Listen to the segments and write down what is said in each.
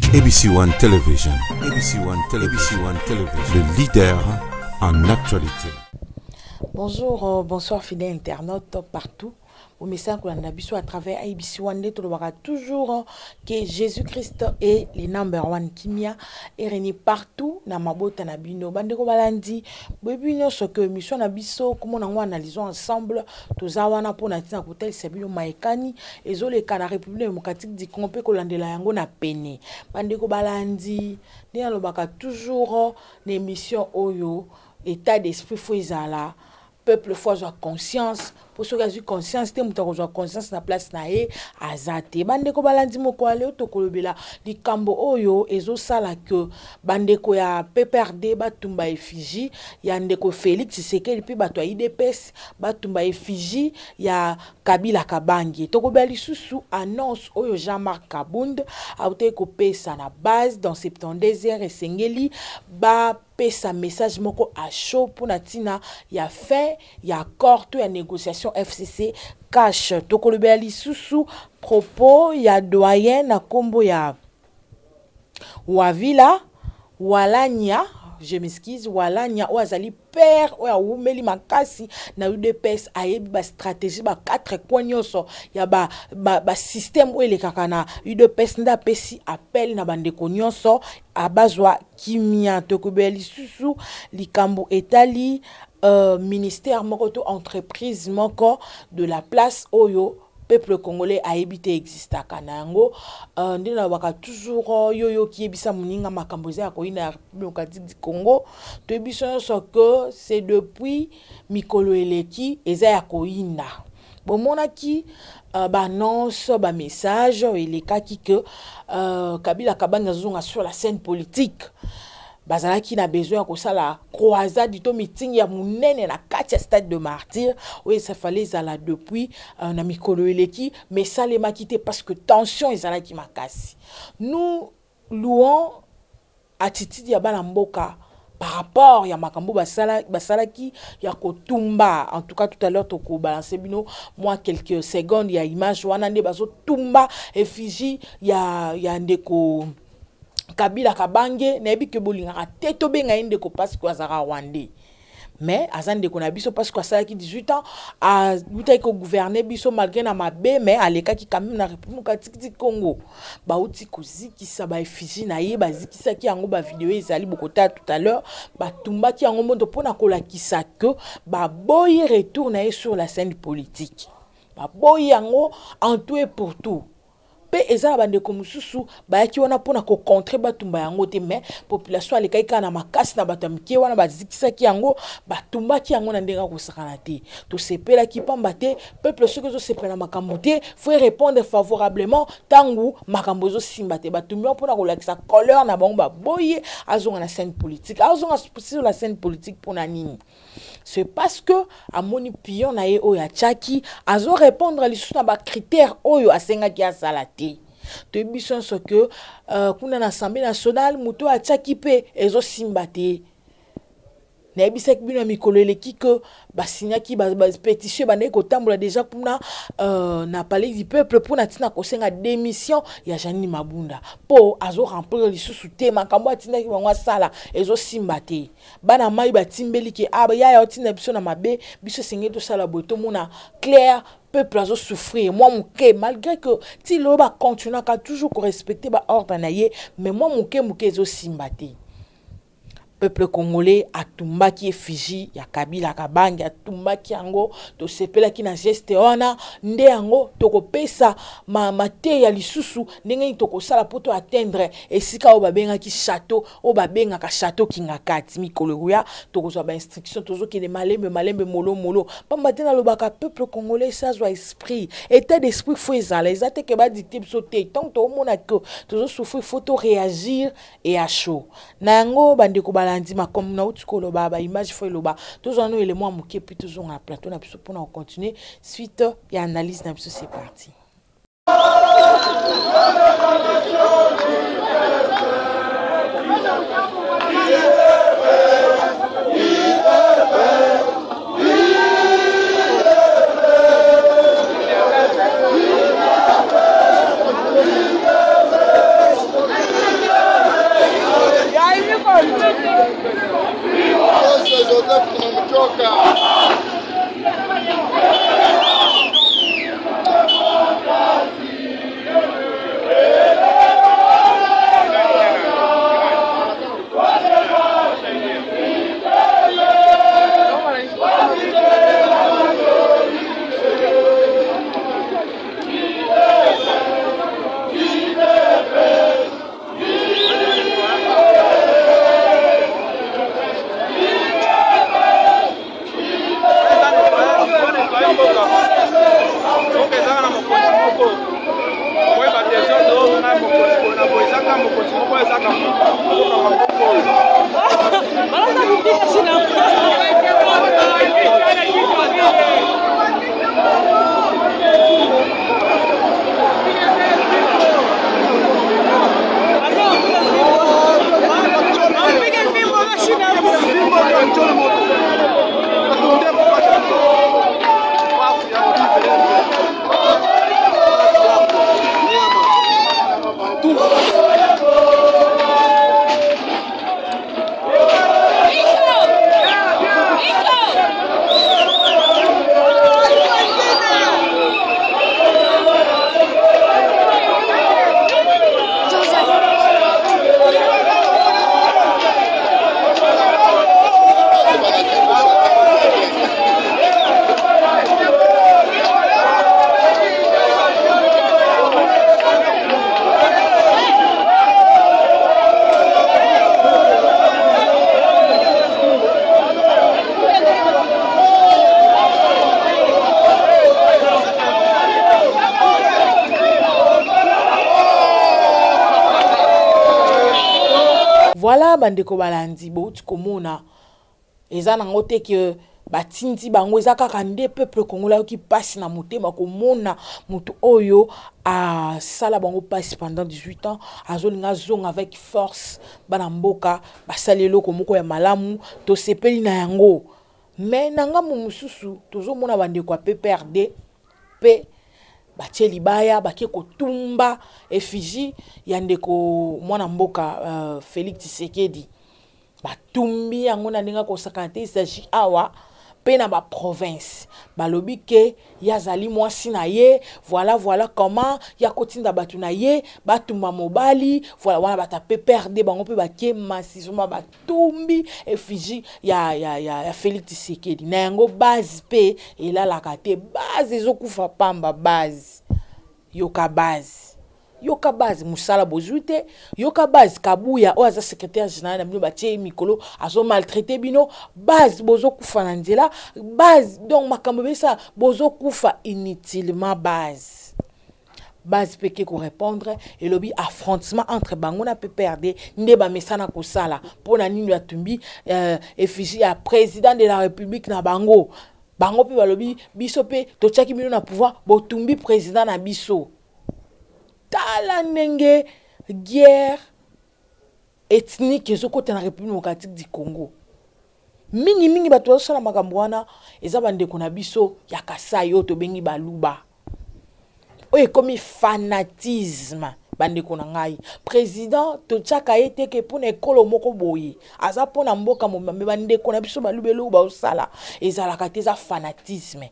ABC One Television, ABC One Television, ABC One Television, le leader en actualité. Bonjour, bonsoir fidèles internautes partout. Bomesana kolanda biso à travers ABC One nde tolobaka toujours que Jésus-Christ est le number one. Kimia ereni partout na mabota na bino. Bandeko balandi, boyebi nyonso que émission na biso komona yango analysons ensemble, toza wana mpona ntina kotalisa bino mayekani ezoleka na République démocratique du Congo mpe kolandela yango na pene. Bandeko balandi, nde nalobaka toujours na émission oyo état d'esprit faut ezala, peuple faut azwa conscience, po soki azwi conscience te, moto akozwa conscience na place na ye aza te. Bandeko balandi, moko lelo tokolobela likambo oyo ezosala ke bandeko ya PPRD batumba effigie ya ndeko Félix Tshisekedi, mpe bato ya UDPS batumba effigie ya Kabila Kabange. Tokobela lisusu annonce oyo Jean-Marc Kabund autaki kopesa na base dans 72 heures esengeli bapesa message moko à chaud mpona ntina ya fin ya accord to ya négociation FCC CACH. Tokolobela lisusu propos ya doyen na nkombo ya Wavila Walania, je m'excuse, Walania, oyo azali père oyo awumeli makasi na UDPS, ayebi bastratégie, ba quatre coin nyonso ya basystème oyo elekaka na UDPS, nde apesi appel na bandeko nyonso abazwa kimia. Tokobela lisusu likambo etali ministère moko to entreprise moko de la place oyo peuple congolais ayebi te existaka na yango. Nde nalobaka toujours, yo yoki, yebisa moninga makambo eza ya koyina ya République démocratique du Congo. Toyebi biso nyonso que c'est depuis mikolo eleki eza ya koyinda. Bomonaki baannonce, bamessage elekaki ke Kabila Kabange azozonga sur la scène politique. Bazalaki na besoin ya kosala croisade to meeting ya monene na kati ya Stade de Martyr oyo esafale ezala depuis na mikolo eleki, mais esalemaki te parce que tension ezalaki makasi. Nous louons attitude ya bana mboka par rapport ya makambo basalaki ya kotumba. En tout cas, tout à l'heure tokobalance bino mwa quelques secondes ya image wana nde bazotumba effigie ya ndeko Kabila Kabange. Nayebi ke bolingaka te tobenga ye ndeko parce que azalaka rwandais, mais aza ndeko na biso parce que asalaki 18 ans, awutaki kogouverner biso malgré na mabe, mais alekaki quand même na République démocratique du Congo. Bauti kozikisa baeffigie na ye, bazikisaki yango, bavideo ezali, bokotala tout à l'heure. Batumbaki yango moto mpona kolakisa ke baboyi retour na ye sur la scène politique, baboyi yango en tout et pour tout. Mpe eza na bandeko mosusu bayaki wana mpona kocontrer batumba yango te, mais population alekaki kaka na makasi na bato ya mike wana, bazikisaki yango, batumbaki yango na ndenge akosakana te. Tosepelaki pamba te peuple soki ezosepela makambo te, faut répondre favorablement. Ntango makambo ezosimba te, batumbi yango mpona kolakisa colère na bango, baboye azonga na scène politique. Azonga sur la scène politique mpona nini? C'est parce que amoni pion na ye oyo atiaki azorépondre lisusu na bacritère oyo asengaki asala te. Toyebi biso nyonso ke kuna na Assemblée nationale, moto oyo atiaki mpe ezosimba te. Nayebisaki bino ya mikolo eleki ke basignaki bapétition, ebandaki kotambola déjà kuna na Palais du Peuple mpona ntina kosenga démission ya Janine Mabunda, mpo azoremplir lisusu te makambo atindaki bango asala, ezosimba te. Bana mai batimbeli ke ah, yaya otinda biso na mabe, biso esengeli tosala boye, tomona clair peuple azosouffrir mwa moke, malgré que ti lelo bacontinuaka toujours korespecter baordre na ye, mais mwa moke moke ezosimba te. Peuple congolais atumbaki effigie ya Kabila Kabange, atumbaki yango, tosepelaki na geste wana. Nde yango tokopesa mateya lisusu ndenge nini tokosala mpo to atteindre esika oyo babengaki château, oyo babengaka château Kingakati. Mikolo ekoya tokozwa bainstruction, tozokende malembe malembe, molomolo, pamba te nalobaka peuple congolais esi azwa esprit, état d'esprit faut ezala. Eza te ke badicter biso te. Ntango toomona ke tozosouffrir, faut to réagir et à chaud na yango. Bandeko balandi, makambo nauti koloba, baimage faut eloba. Tozwa no elemo ya moke, puis tozonga na plateau na biso mpona kocontinue suite ya analyse na biso. C'est parti. Voilà bandeko balandi bouti komona eza nango te ke batindi bango, eza kaka nde peuple congolais ayoki mpasi na motema komona moto oyo asala bango mpasi pendant 18 ans azolinga azonga avec force. Bana mboka basali eloko moko ya malamu, tosepeli na yango. Mais na ngambo mosusu tozomona bandeko ya PPRD mpe batie libaya, bake kotumba effigie ya ndeko mwana mboka Félix Tshisekedi. Batumbi yango na ndenge akosakana te. Il s'agit awa mpe na baprovince balobi ke ye azali mwasi na ye, voilà, voilà comment ya kotinda bato na ye batumba mobali. Voilà, wana bato ya PPRD bango mpe bakie massivement, batumbi effigie ya Félix Tshisekedi. Na yango base mpe elalaka te, base ezokufa pamba. Base yoka, base yoka, base mosala bozwi te, yoka base. Kabuya oyo aza secrétaire général na bino, batie ye mikolo, azomaltraite bino. Base bozokufa na nzela, base donc makambo ebesala, bozokufa inutilement. Base mpe ke korépondre, elobi affrontement entre bango na PPRD nde bamesana kosala. Mpo na nini batumbi effigie ya président de la République na bango? Bango mpe balobi biso mpe totiaki bino na pouvoir, botumbi président na biso. Tala ndenge guerre ethnique ezokota na République démocratique du Congo. Mingimingi bato bazosala makambo wana eza bandeko na biso ya Kasai oyo tobengi Baluba, oyo ekomi fanatisme. Bandeko na ngai, président totiaka ye te ke mpona ekolo moko boye, aza mpona mboka mobimba. Mais bandeko na biso Baluba, eloko bazosala ezalaka te, eza fanatisme.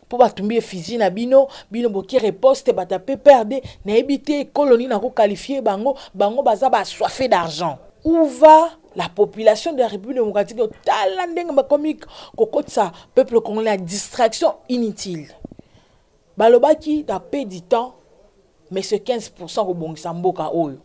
Mpo batumbi effigie na bino, bino boki riposte. Bato ya PPRD, nayebi te ekolo nini nakoqualifier bango. Bango baza baassoiffés d'argent. Où va la population de la République démocratique? Tala ndenge bakomi kokotisa peuple congolais ya distraction inutile. Balobaki dans peu du temps, mais ce 15 kobongisa mboka oyo.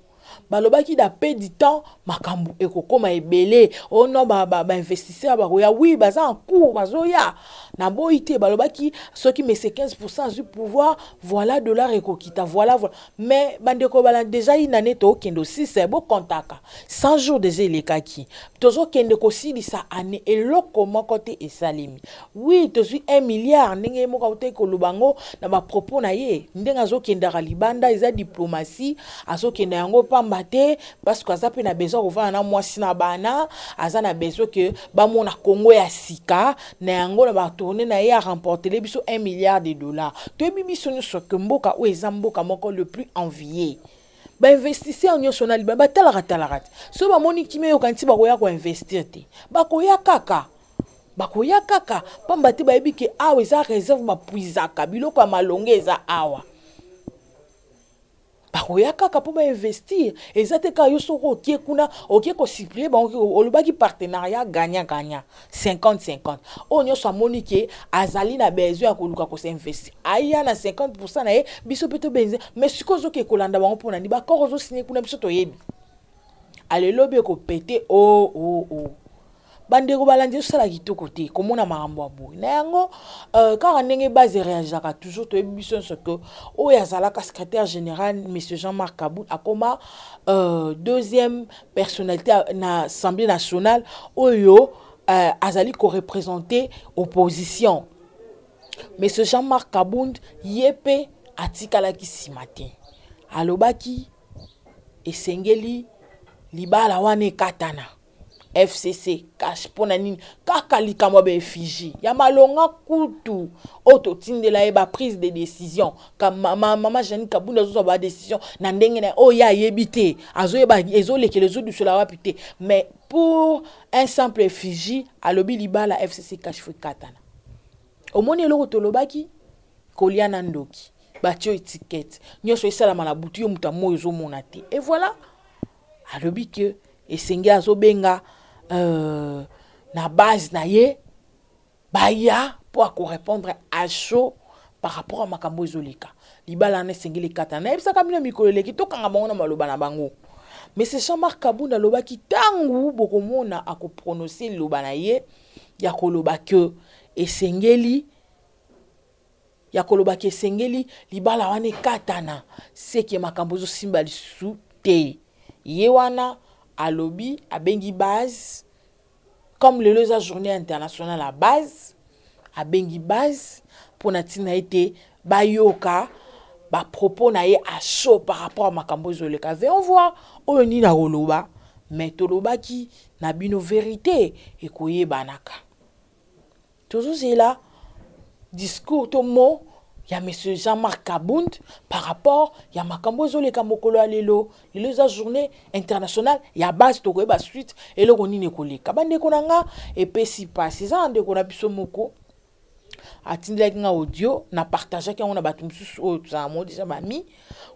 Balobaki dans peu du temps makambo ekokóma ebele. Ono bainvestisseur ba bakoya, oui, baza en cours, bazoya, naboyi te. Balobaki soki mais 15 azwi pouvoir, voilà, dollar ekokita, voilà, voilà. Mais bandeko bala, déjà une année tookende osisa, bokontaka 100 jours déjà elekaki, tozokende kosilisa année, eloko moko te esalemi. Oui, tozwi 1 milliard, ndenge ye moko autaki koloba yango na bapropos na ye, ndenge azokendaka libanda, eza diplomatie, azokenda yango pamba te, parce que aza mpe na besoin kovanda na mwasi na bana, aza na besoin ke bamona Kongo ya sika na yango. Na batournée na ye, aremportele biso 1 milliard de dollars. Toyebi biso nyonso ke mboka oyo eza mboka moko le plus envié. Bainvestisseur nyonso na libanda batalaka talaka te. So bamoni kimia, eyoka nti bakoya koinvestir te, bakoya kaka, bakoya kaka pamba te bayebi ke awa eza réserve, bapuizaka biloko ya malonge eza awa. Bakoya kaka mpo bainvestir. Eza te kaka yo soki okie kuna, okie kosupplier bango. Olobaki partenariat gagnant gagnant, 50 50. Oyo nyonso amoni ke azali na besoin ya koluka kosinvestir, aya na 50 na ye, biso mpe tobenze. Mais sikoyo ozoke kolanda bango mpo na nini? Baaccord ozosigner kuna, biso toyebi alelobi ekopete o o o. Bandeko balandi, osala kitoko te komona makambo ya boye. Na yango kaka ndenge base réagisaka toujours, toyebi biso nyonso ke oyo azalaka secrétaire général, monsieur Jean-Marc Kabund, akoma deuxième personnalité na Assemblée nationale oyo azali koreprésenter opposition. Monsieur Jean-Marc Kabund, ye mpe atikalaki nsima te. Alobaki esengeli libala wana ekatana, FCC CACH. Mpo na nini? Kaka likambo ya baeffigie ya malonga kutu oyo totindela ye, baprise de décision. Mama Jeanine Kabund azozwa badécision na ndenge na oyo ye ayebi te, azoyeba ezolekela, ezodusola wapi te. Mais pour un simple effigie, alobi libala FCC CACH faut ekatana. Omoni eloko tolobaki, kolia na ndoki, batie étiquette nyonso esalama na butu, yo moto ya moi ozomona te. Et voilà, alobi ke esenge azobenga na base na ye baya mpo akorépondre à chaud par rapport à makambo ezoleka. Libala wana esengeli ekata. Nayebisaka bino mikolo eleki, tokanga bango na maloba na bango. Mais c'est Jean-Marc Kabund alobaki, ntango bokomona akoprononce liloba na ye ya koloba ke esengeli, ya kolobaki esengeli libala wana ekatana, seke makambo ezosimba lisusu te. Ye wana alobi, abengi base. Comme lelo eza journée internationale ya base, abengi base mpona ntina ete bayoka bapropos na ye à chaud par rapport à makambo ezoleka. Voyons voir oyo nini akoloba. Mais tolobaki na bino, vérité ekoyebanaka. Tozozela discours to mot ya monsieur Jean-Marc Kabund par rapport ya makambo ezoleka mokolo ya lelo. Lelo eza journée internationale ya base, tokoyeba suite eloko nini ekoleka. Bandeko na nga, epesi mpasi. Eza na ndeko na biso moko atindelaki nga audio, na partageaki yango na bato mosusu oyo tozala mo déjà bami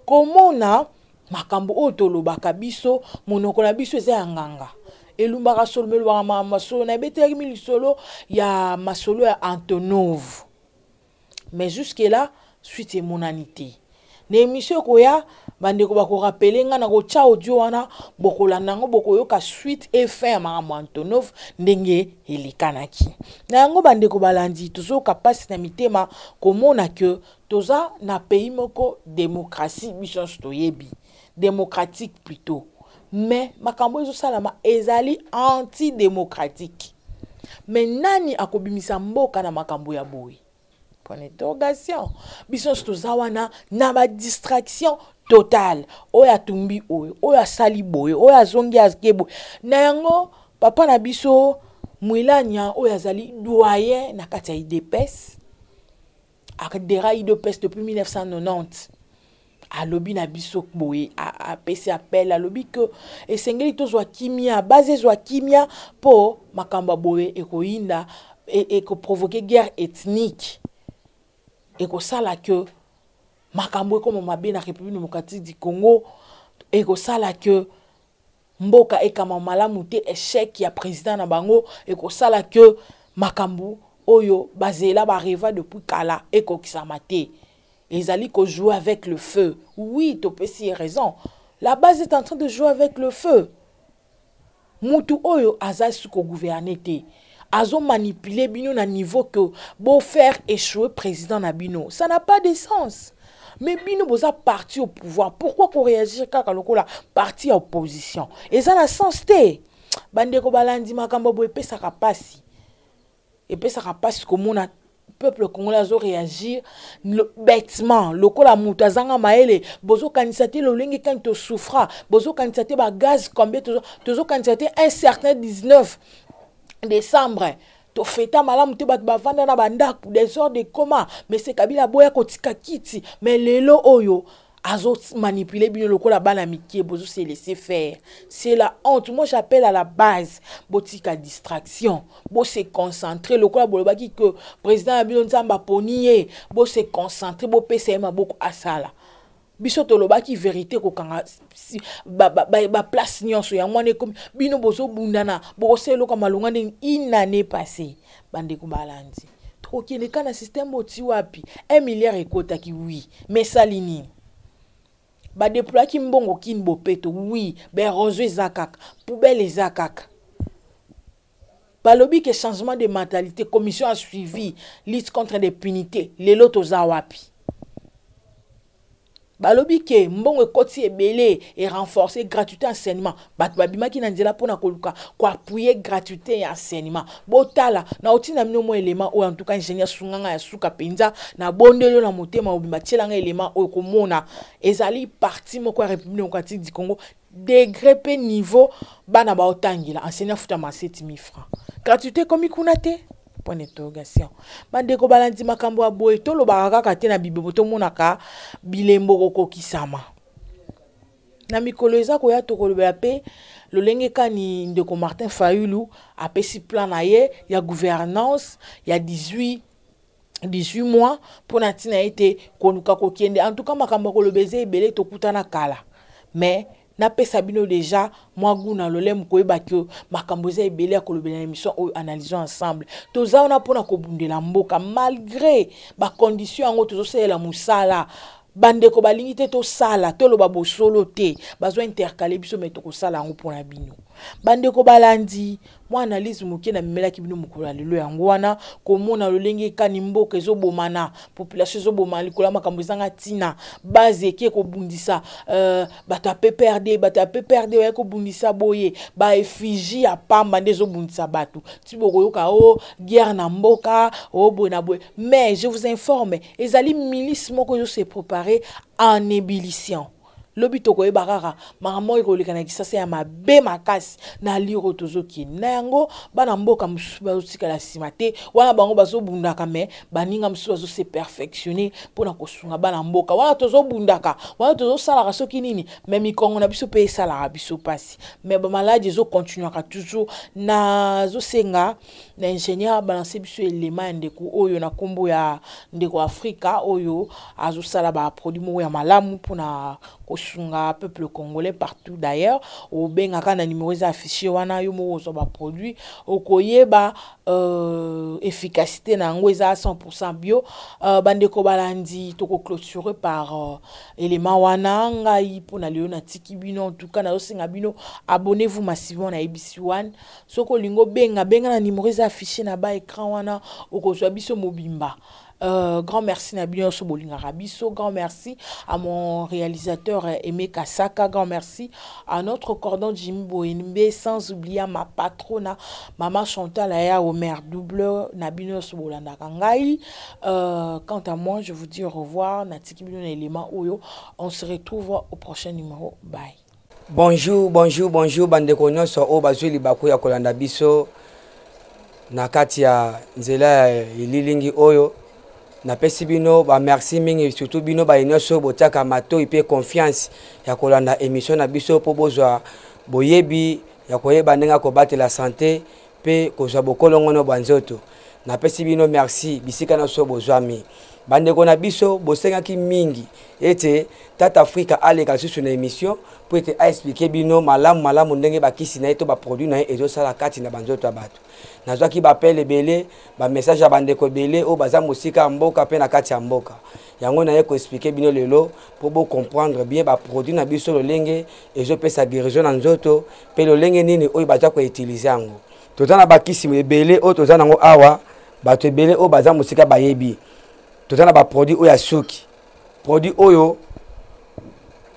komona makambo oyo tolobaka. Biso monoko na biso eza ya nganga, elumbaka solo, me elobaka makambo masolo. Na ebetelaki mi lisolo ya masolo ya Antonov, mais jusque là suite emonani te. Na émission ekoya, bandeko bakorappeler nga na kotya audio wana, bokolanda yango, bokoyoka suite et fin ya makambo Antonov ndenge elekanaki. Na yango, bandeko balandi, tozoyoka mpasi na mitema komona ke toza na pays moko démocratie, biso nyonso toyebi, démocratique plutôt, mais makambo ezosalama ezali antidémocratique. Mais nani akobimisa mboka na makambo ya boye? Point d'interrogation. Biso nyonso toza wana na badistraction totale. Oyo atumbi oyo, oyo asali boye, oyo azongi ake boye. Na yango, papa na biso Mwilanya, oyo azali doyen na kati ya UDPS, adhéra UDPS depuis 1990, alobi na biso boye, apesi appel, alobi ke esengeli tozwa kimia, base ezwa kimia, mpo makambo ya boye ekoyinda, ekoprovoke guerre ethnique, ekosala ke makambo ekoma mabe na République démocratique du Congo, ekosala ke mboka ekama malamu te. Échec ya président na bango ekosala ke makambo oyo bazela, barêva depuis kala, ekokisama te. Ezali kojouer avec le feu. Oui, topesi ye raison, la base est en train de jouer avec le feu. Mutu oyo aza su kogouverner te, azomanipuler bino na niveau que bofaire échouer président na bino. Ça n'a pas de sens. Mais bino boza parti au pouvoir, pourquoi koréagir kaka lokola parti ya opposition? Eza na sens te. Bandeko balandi, makambo boye epesaka mpasi, epesaka mpasi komona peuple congolais azoréagir bêtement lokola moto azanga mayele. Bozokanisa te lolenge kani tosouffra, bozokanisa te bagaz combien, tozokanisa te un certain 19 décembre tofeta malamu te, bato bavanda na bandako, désordre ekoma. Mais se Kabila boya kotika kiti, mais lelo oyo azomanipuler bino lokola bana mike, bozose laisser faire. C'est la honte. Moi, j'appelle à la base, botika distraction, bose concentrer. Lokola bolobaki ke président ya bino, Nzambe aponi ye, bose concentrer, bopesa ye maboko asala. Biso tolobaki vérité, kokanga baplace nyonso yango wana ekomi. Bino bozobundana, bokosala eloko ya malonga ndenge une année passée? Bandeko balandi, tokokende ka na système oti wapi? 1 milliard ekotaki, oui, mais esali nini? Badéployaki mbongo kini bopeto, oui, baérosion eza kaka, poubelle eza kaka. Balobi ke changement de mentalité, commission a suivi lutte contre l'impunité, lelo toza wapi? Balobi ke mbongo ekoti ebele e renforcer gratuité enseignement. Bato babimaki na nzela mpona koluka koappuyer gratuité ya enseignement. Botala na otinda bino mwa elema oyo. En tout cas, ingénieur, sunganga ya suka mpenza na bondeli na motema mobimba, tielanga elema oyo. Komona ezali parti moko ya République démocratique du Congo, degré mpe niveau bana baotangela, enseignant futama 7000 francs. Gratuité ekomi kuna te? Point d'interrogation. Bandeko balandi, makambo ya boye tolobaka kaka te na bibebo, tomonaka bilembo kokokisama. Na mikolo eza koya, tokolobela mpe lolenge kani ndeko Martin Fayulu apesi plan na ye ya gouvernance ya 18 mois mpona ntina ete koluka kokende. En tout cas, makambo ya koloba eza ebele. Tokutana kala, mais napesa bino déjà mwa gu na lolemo koyebaki makambo eza ebele ya kolobela na émission oyo, Analysons ensemble. Toza wana mpona kobundela mboka malgré bacondition yango. Tozosalela mosala, bandeko balingi te tosala, toloba bosolo te, bazwa intercaler biso, me tokosala yango mpona bino. Bandeko balandi, mwa analyse moke namemelaki bino mokolo ya lelo yango wana. Komona lolenge ekani mboka ezobomana, population ezobomana likolo ya makambo ezanga ntina. Base eke kobundisa bato ya PPRD, bato ya PPRD baye kobundisa boye, baeffigie ya pamba nde ezobundisa bato. Ti bokoyoka o guerre na mboka o boye na boye, mais je vous informe, ezali milice moko ezose préparer en ébullition. Lobi tokoyeba kaka makambo oyo ekoleka na Kisasa ya mabe makasi na liro tozokende na yango. Bana mboka mosusu bazotikala nsima te. Wana bango bazobundaka, me baninga mosusu bazose perfectionner mpona kosunga bana mboka. Wana tozobundaka, wana tozosalaka soki nini, me mikongo na biso mpe esalaka biso mpasi, me bamaladi ezokontinuaka toujours. Nazosenga na ingénieur abalance biso elema ya ndeko oyo na nkombo ya ndeko Afrika oyo azosala baproduit moko ya malamu mpona kosunga peuple congolais partout. D'ailleurs, obengaka na numéro eza affiché wana, yo moko ozwa baproduit, okoyeba efficacité na yango eza 100 bio. Bandeko balandi, tokoclôturer par élément wana. Ngai mpona lelo natiki bino. En tout cas, nazosenga bino, abonnez-vous massivement na ABC One. Soki olingi obenga, benga na numéro eza affiché na ba écran wana, okozwa biso mobimba. Grand merci na bino nyonso bolingaka biso. Grand merci à mon réalisateur Aimé Kasaka. Grand merci à notre cordon Jimmy Boenbe, sans oublier à ma patronne Maman Chantal Aya Omer Double, na bino nyonso bolandaka ngai. Quant à moi, je vous dis au revoir. Natiki bino na élément oyo. On se retrouve au prochain numéro. Bye. Bonjour, bonjour, bonjour bandeko nyonso oyo bazwi libaku ya kolanda biso na kati ya nzela ya elilingi oyo. Napesi bino bamerci mingi, surtout bino baye nyonso botiaka matoi mpe confiance ya kolanda émission na biso mpo bozwa boyebi ya koyeba ndenge ya kobatela santé mpe kozwa bokolongono bwa nzoto. Napesi bino merci bisika nyonso bozwami. Bandeko na biso, bosengaki mingi ete Tata Afrika aleka lisusu na émission mpo ete aexpliquer bino malamu malamu ndenge bakisi na ye to baproduit na ye ezosala kati na banzoto ya bato. Nazwaki baappel ebele, bamessage ya bandeko ebele oyo baza mosika ya mboka mpe na kati ya mboka. Yango naye koexpliquer bino lelo mpo bocomprendre bien baproduit na biso, lolenge ezopesa guérison na nzoto mpe lolenge nini oyo baza koutiliser yango. Toza na bakisi ebele oyo toza nango awa. Bato ebele oyo baza mosika bayebi, toza na baproduit oyo ya suki. Produit oyo,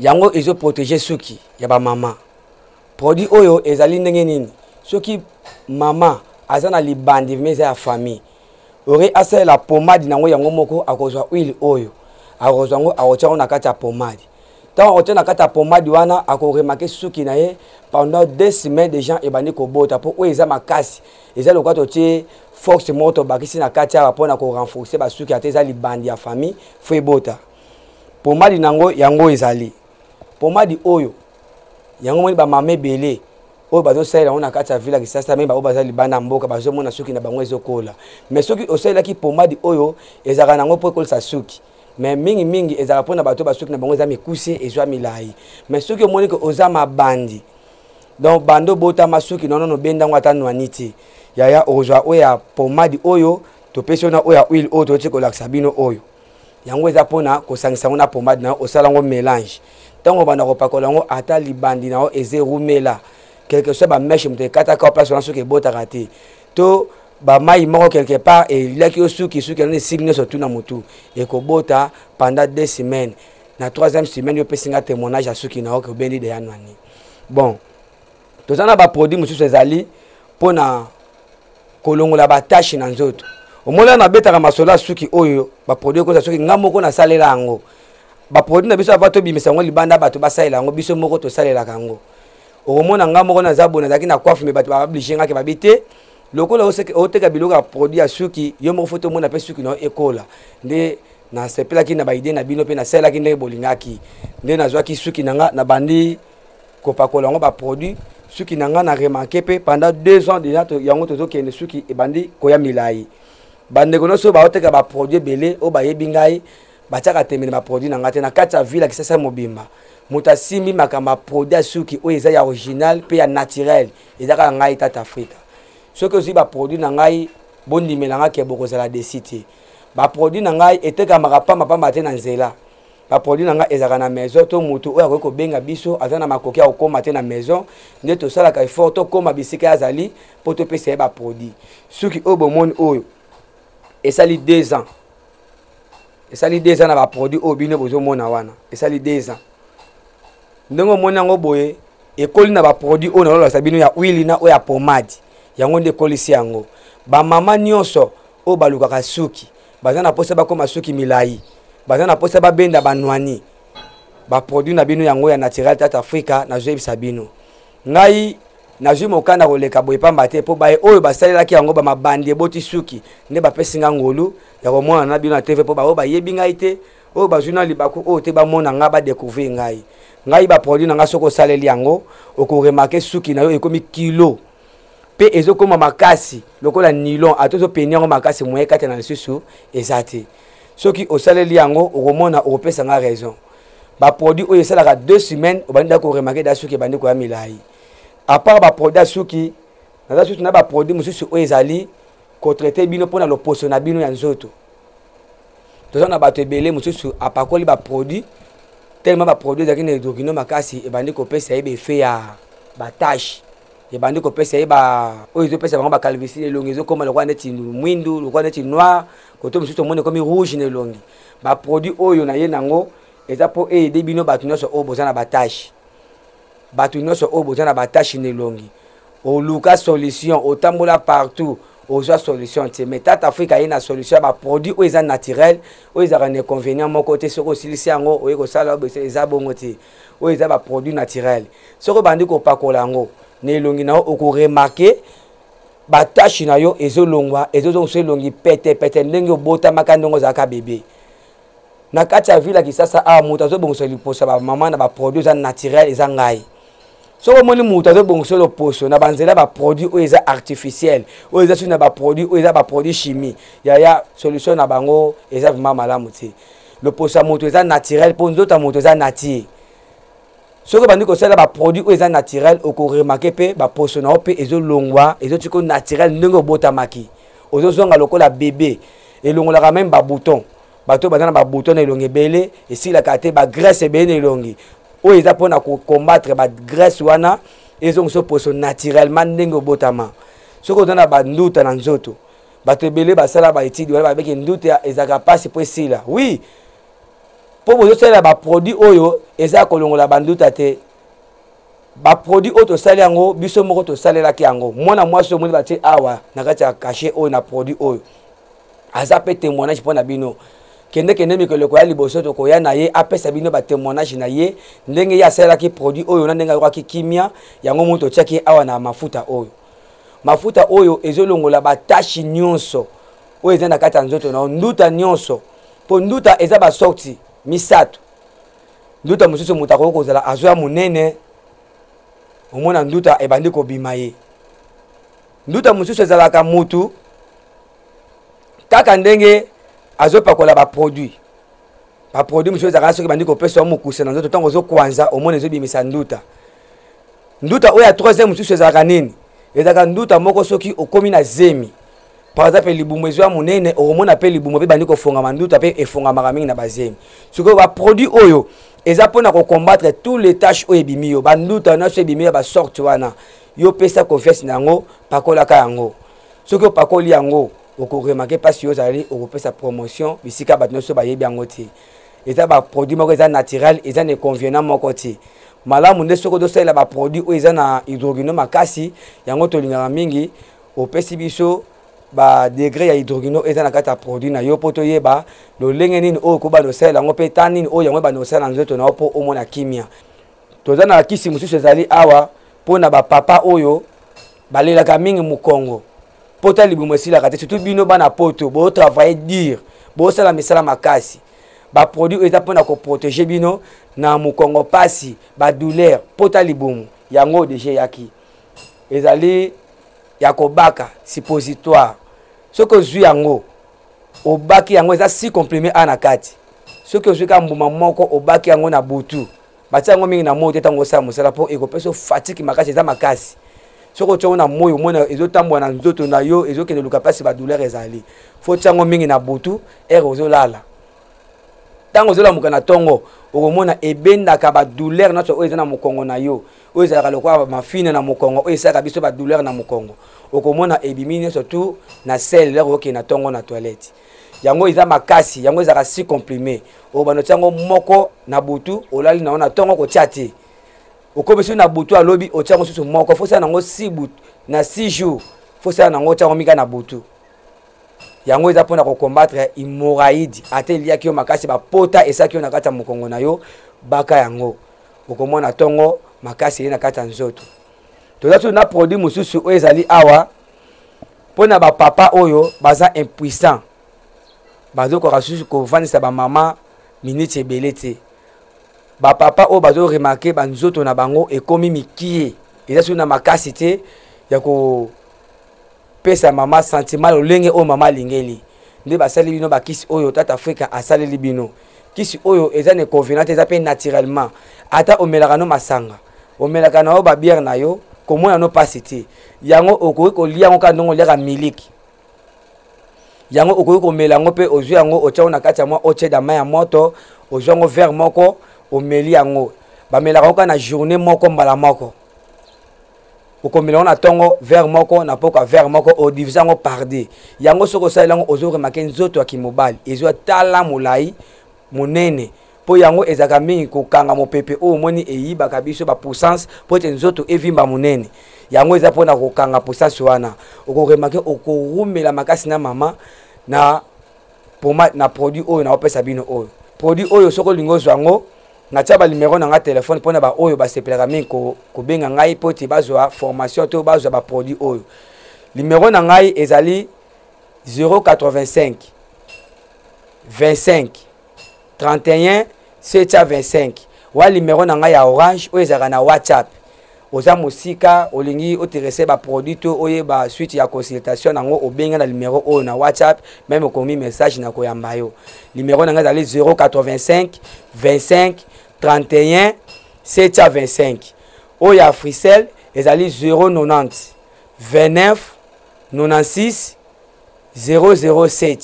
yango ezoprotéger suki ya bamama. Produit oyo ezali ndenge nini? Soki mama aza na libandi me eza ya famille, ore asalela pomade nango yango moko. Akozwa huile oyo, akozwa yango, akotia yango na kati ya pomade. Ntango akotia na kati ya pomade wana, akoremarquer suki na ye pendant 2 semaines déjà ebandi kobota, mpo oyo eza makasi, eza lokola totie force moko, tobakisi na kati awa mpona korenforcer basuki. Ata eza libandi ya famille, fo ebota. Pomade nango yango ezali pomade oyo, yango moni bamama ebele oyo bazosalela yango na kati ya ville ya Kisasa, me baoyo baza libanda ya mboka bazomona suki na bango ezokola. Mais soki osalelaki pomade oyo, ezalaka nango mpo ekolisa suki, mais mingimingi ezalaka mpona bato basuki na bango eza mikuse, ezwa milai. Mais soki omoni ke oza mabandi, donc bando obotama suki nonono obendango ata nwani te, yaya, okozwa oyo ya pomade oyo topesi yo na oyo ya huile oyo toti kolakisa bino oyo. Yango eza mpona kosangisa yango na pomade na yo, osala yango mélange. Ntango obanda kopakola yango, ata libandi na yo eza erumela, quelque soit bamèches moto ekataka place wana, soki ebotaka te. To bamai moko quelque part eliaki yo suki, suki yango esili nyonso tu na motu, ekobota pendant 2 semaines. Na troisième semaine, yo opesi nga témoignage ya suki na yo ke obendi deya nwani. Bon, toza na baproduit mosusu ezali mpona kolongola bataches na nzoto. Omoni, nabetaka masolo ya suki oyo, baproduit ekoza soki nga moko nasalela yango. Baproduit na biso, avant tobimisa yango libanda, bato basalela yango, biso moko tosalelaka yango. Okomona nga moko naza boye, nazalaki na coiffe, mais bato baoblige ngaki, babi te, lokola oteka biloko ya produit ya suki, yo moko faut tomona mpe suki na yo ekola. Nde nasepelaki na baidées na bino mpe nasalelaki ndenge bolingaki. Nde nazwaki suki na nga, nabandi kopakola yango baproduit. Suki na nga, na remarquer mpe pendant 2 ans déjà yango tozokende, suki ebandi koya milai. Bandeko nyonso oyo baoteka baproduit ebele, oyo bayebi ngai, batiaka tembe na baproduit na ngai te. Na kati ya ville ya Kisasa mobimba, moto asimbi makambo ya produit ya suki oyo eza ya original mpe ya naturel, eza kaka ngai, Tata Afrika. Soki ozwi baproduit na ngai, bondimela nga ke bokozala déçus te. Baproduit na ngai etekamaka pambapamba te na nzela. Baproduit na ngai ezalaka na maison, to motu oyo akoki kobenga biso, aza na makoki ya kokóma te na maison, nde tosalaka effort tokóma bisika azali mpo topesa ye baproduit. Suki oyo bomoni oyo esali 2 ans, esali 2 ans na baproduit oyo bino bozomona wana. Esali 2 ans ndenge omoni yango boye, ekoli na baproduit oyo nalolakisa bino ya huile na oyo ya pomade. Yango nde ekolisi yango. Bamama nyonso oyo balukaka suki, baza na mposa bakóma suki milai, baza na mposa babenda banwani, baproduit na bino yango ya naturel, Tata Afrika. Nazoyebisa bino, ngai nazwi mokanda koleka boye pamba te, mpo baye oyo basalelaki yango, bamabandi eboti suki, nde bapesi nga ngolu ya komona na bino na TV, mpo baoyo bayebi ngai te, oyo bazwi na libaku oyo te, bamona ngai, badécouvrir ngai. Ngai baproduit na ngai, soki osaleli yango, okoremarquer suki na yo ekomi kilo mpe ezokóma makasi lokola nylon. Ata ozopeni yango makasi, moye kati na lisusu eza te. Soki osaleli yango, okomona, okopesa nga raison. Baproduit oyo esalaka 2 semaines, obandi da koremarquer da suki ebandi koya milai. À part baproduit ya suki, naza susu na baproduit mosusu oyo ezali kotraiter bino mpona loposo na bino ya nzoto. Toza na bato ebele mosusu apakoli baproduit, tellement baproduit ezalaki na hydroquinone makasi, ebandi kopesa ye baeffet ya bataches, ebandi kopesa ye ba oyo ezopesa bango bacalvitie. Elongi ezokóma lokola neti mwindu, lokola neti noir, kote mosusu omoni ekomi rouge na elongi. Baproduit oyo na ye nango eza mpo eaider bino bato nyonso oyo boza na bataches, bato nyonso oyo boza na bataches na elongi. Oluka solution, otambola partout, ozwa solution te, mais Tata Afrika aye na solution ya baproduit oyo eza naturel, oyo ezalaka na inconvénient moko te. Soki osilisi yango, oye kosala, eza bongo te. Oyo eza baproduit naturel, soki obandi kopakola yango na elongi na yo, okoremarquer bataches na yo ezolongwa, ezozongisa elongi petepete ndenge obotamaka, ndenge ozalaka bebe. Na kati ya ville ya Kisasa awa, moto azobongisa liposo ya bamama na baproduit eza naturel, eza ngai. Soki omoni moto azobongisa loposo na banzela baproduit oyo eza artificiel, oyo eza soki na baproduit oyo eza baproduit chimie, yaya, solution na bango eza vraiment malamu te. Loposo ya moto eza naturel, mpo nzoto ya moto eza nature. Soki obandi kosala baproduit oyo eza naturel, okoremarquer mpe baposo na yo mpe ezolongwa, ezotika naturel ndenge obotamaki, ozozonga lokola bebe. Elongolaka même babouton. Bato baza na babouton na elongi ebele, esilaka te, bagraisse ebele na elongi, oyo eza mpona kocombattre bagraisse wana, ezongisa poso naturellement ndenge obotama. Soki oza na banduta na nzoto, bato ebele basala baétude wana, babeki nduta ezalaka mpasi mpo esila. Oui, mpo bozosalela baproduit oyo eza kolongola banduta te. Baproduit oyo tosali yango, biso moko tosalelaki yango. Mwana mwasi omoni batie awa na kati ya cachet oyo na produit oyo, aza mpe témoignage mpo na bino. Kende kende, mikolo ekoya liboso, tokoya na ye, apesa bino batémoignage na ye, ndenge ye asalelaki produit oyo na ndenge ayokaki kimia. Yango moto otiaki ye awa na mafuta oyo. Mafuta oyo ezolongola bataches nyonso oyo eza na kati ya nzoto na yo, nduta nyonso, mpo nduta eza basorti misato. Nduta mosusu, moto akoki kozala azwa monene, omona nduta ebandi kobima ye. Nduta mosusu ezalaka mutu kaka ndenge azopakola baproduit. Baproduit mosusu ezalaka soki bandi kopesa yo mokuse na nzoto, ntango ozokwanza, omona ezobimisa nduta. Nduta oyo ya troisième mosusu ezalaka nini? Ezalaka nduta moko soki okomi na zemi, par exemple libumu ezwa monene, okomona mpe libumu mpe bandi kofongama, nduta mpe efongamaka mingi na bazemi. Sikoyo baproduit oyo eza mpona kocombattre tous les taches oyo ebimi yo, banduta nyonso ebimi ya basorte wana. Yo pesa confiance na yango, pakolaka yango. Soki opakoli yango, okoremarke mpasi yo ozali okopesa promotion bisika bato nyonso bayebi yango te. Eza baproduit moko eza naturel, eza na inconvenant moko te. Malamu nde soki ozosalela baproduit oyo eza na hydroquinone makasi, yango tolingaka mingi, opesi biso ba degre ya hydroquinone eza na kati ya produit na yo mpo toyeba lolenge nini oyo okobanda kosalela yango mpe ta nini oyo yango ebanda kosala na nzoto na yo mpo omona kimia. Toza na kisi mosusu ezali awa mpo na bapapa oyo balelaka mingi mokongo, pota libumu esilaka te, surtout bino bana poto botravaille dur, bosala misala makasi. Baproduit oyo eza mpona koprotege bino na mokongo pasi, badouleur, pota libumu, yango deja eyaki ezali ya kobaka suppositoire. Soki ozwi yango obaki yango, eza si comprime a na kati. Soki ozwi kaka mbuma moko obaki yango na butu, batia yango mingi na moi te ntango osala mosala mpo ekopesa fatigue makasi, eza makasi. Soki otia yango na moi, omona ezotambola na nzoto na yo, ezokende luka mpasi, badouleur ezali. Fo otia yango mingi na butu, heure ozolala, ntango ozolamuka na ntongo, okomona ebendaka badouleur nyonso oyo eza na mokongo na yo, oyo ezalaka lokola mafina na mokongo, oyo esalaka biso badouleur na mokongo. Okomona ebimi nyonso tu na sel lere okende na ntongo na toilette. Yango eza makasi, yango ezalaka si comprime. Obanda otia yango moko na butu, olali na yo na ntongo kotia te, okomi soki na butu alobi otia yango susu moko, fosala nango 6 butu na 6 jours, fosala nango otia yango mika na butu. Yango eza mpona kocombattre hémorroïde, ata eliaki yo makasi, bapota esalaki yo na kati ya mokongo na yo, baka yango, okomona ntongo makasi eye na kati ya nzoto. Toza susu na produit mosusu oyo ezali awa mpona bapapa oyo baza impuissant, bazokoka susu kovandisa bamama miniti ebele te. Bapapa oyo bazoremarke banzoto na bango ekomi mikie, eza susu na makasi te ya kopesa mama sentiment lolenge oyo mama alingeli, nde basali bino bakisi oyo Tata Afrika asaleli bino. Kisi oyo eza na inconvénient te, eza mpe naturellement. Ata omelaka no masanga, omelaka na yo babiere na yo, komona no pasi te. Yango okoki kolia yango kaka ndenge oliaka miliki, yango okoki komela yango mpe ozwi yango otia yango na kati ya mwa otie mai ya moto, ozwi yango verre moko omeli yango. Bamelaka yango kaka na journée moko mbala moko, okomela yango na ntongo verre moko, na pokwa verre moko, odivise yango par deux. Yango soki osaleli yango, ozoremake nzoto ya kimobali ezwa tala molai monene, mpo yango ezalaka mingi kokanga mopepe oyo omoni eyibaka biso bapuissance mpo ete nzoto evimba monene. Yango eza mpona kokanga puissance wana. Okoremake okorumela makasi na mama na pomade na produit oyo naopesa bino. Oyo produit oyo soki olingi ozwa yango, natia banimero na nga telefone mpona baoyo basepelaka mingi kobenga ngai mpo ete bazwa formation to bazwa baproduit oyo. Nimero na ngai ezali 085 25 31 725, wa nimero na ngai ya Orange oyo ezalaka na WhatsApp. Oza mosika, olingi oterese baproduit to oyeba suite ya consultation nango, obenga na numero oyo na WhatsApp, meme okomi message na koyamba yo. Numero na ngai ezali 085 25 31 725. Oyo ya Africell ezali 090 29 96 007.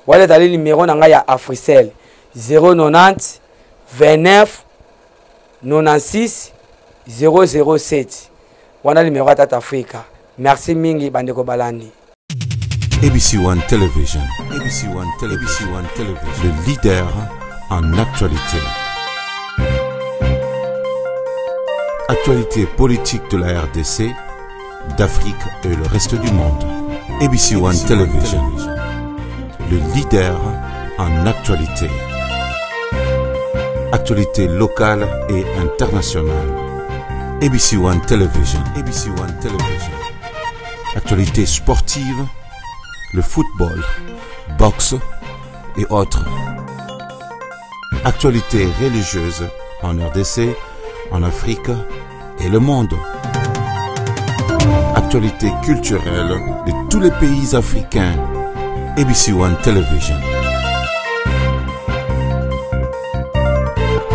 Wana ezali numero na ngai ya Africell, 090 29 96 007, wana numero ya Tata Afrika. Merci mingi bandeko balandi. ABC One Television, ABC One Television, ABC One Television, le leader en actualité. Actualité politique de la RDC, d'Afrique et le reste du monde. ABC One Television, le leader en actualité. Actualité locale et internationale. ABC One Television, ABC One Television. Actualité sportive, le football, boxe et autres. Actualité religieuse en RDC, en Afrique et le monde. Actualité culturelle de tous les pays africains. ABC One Television.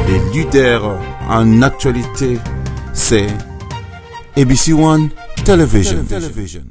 Les leaders en actualité, c'est ABC One Television. Television.